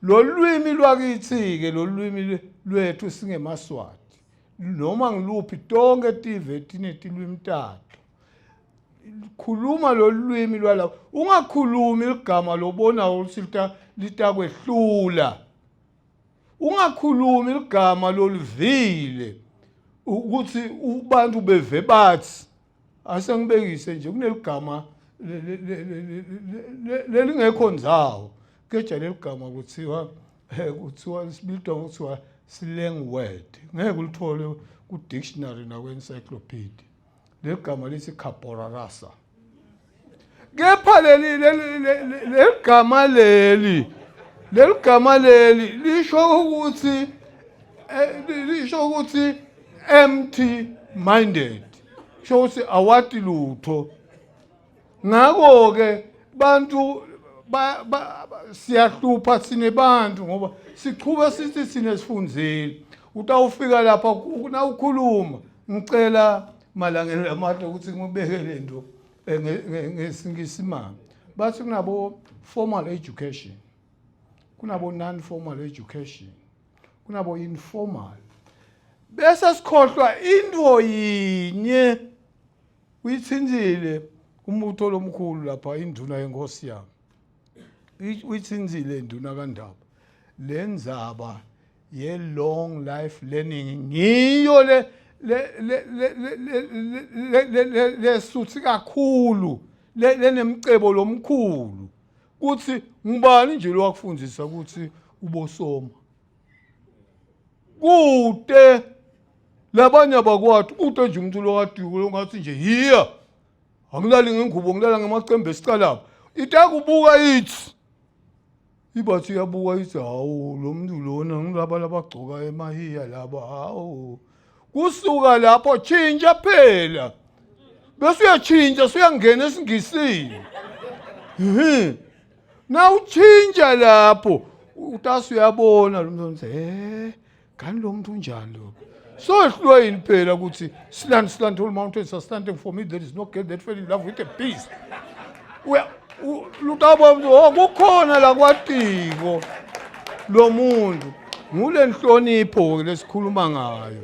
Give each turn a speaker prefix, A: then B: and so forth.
A: Lolwimi lwakithi ke, lolwimi lwethu singemaswati noma ngiluphi, tonke tive tinetilwimi tato. Khuluma lolwimi lwalapho, ungakhulumi ligama lobona ukuthi litakwehlula, ungakhulumi ligama lolivile ukuthi ubantu beve bathi. Asengibekise nje, kuneligama lelingekho ndzawo keja, leligama kuthiwa sibitwa ngokuthiwa slang word, ngeke ulithole ku-dictionary nakwi-encyclopedia. Leligama lithi caporarasa, kepha leli leligama leli lisho ukuthi empty minded, sho ukuthi awati lutho. Ngakho ke bantu siyahlupha sinebantu ngoba sichuba sithi sinesifundzile. Utawufika lapha nawukhuluma, ngicela malangeni amahle ukuthi ngibeke lento ngesingisimame. Bathi kunabo formal education, kunabo non formal education, kunabo informal, bese sikhohlwa into yinye. Uyithinzile umbutho lomkhulu lapha, induna yenkosi yami uyithinzile, induna kaNdaba, lenzaba ye long life learning ngiyo le le le le lesuthi kakhulu, lenemcebo lomkhulu, kuthi ngubani nje lo wakufundisa ukuthi ubosoma kude labanye abakwathi kude nje umuntu lokadiko longathi nje hiya, angilali ngengubo, ngilala ngamacembe esicalapha. Itakubuka ithi ibathi iyabuka ithi, "Hawu, lo muntu lona ngilaba labagcoka emahiya laba." Hawu, kusuka lapho tshintsha phela, bese uyatshintsha, suyangena esingisini. Na utshintsha lapho, utasi uyabona lo muntu, kanti lo muntu unjani lo? So ehlulwa yini phela ukuthi slant slant all mountains are slanting for me, there is no girl that fell in love with a beast. Uya lutabona, oh, kukhona la kwatiko lo muntu. Ngule nhlonipho lesikhuluma ngayo.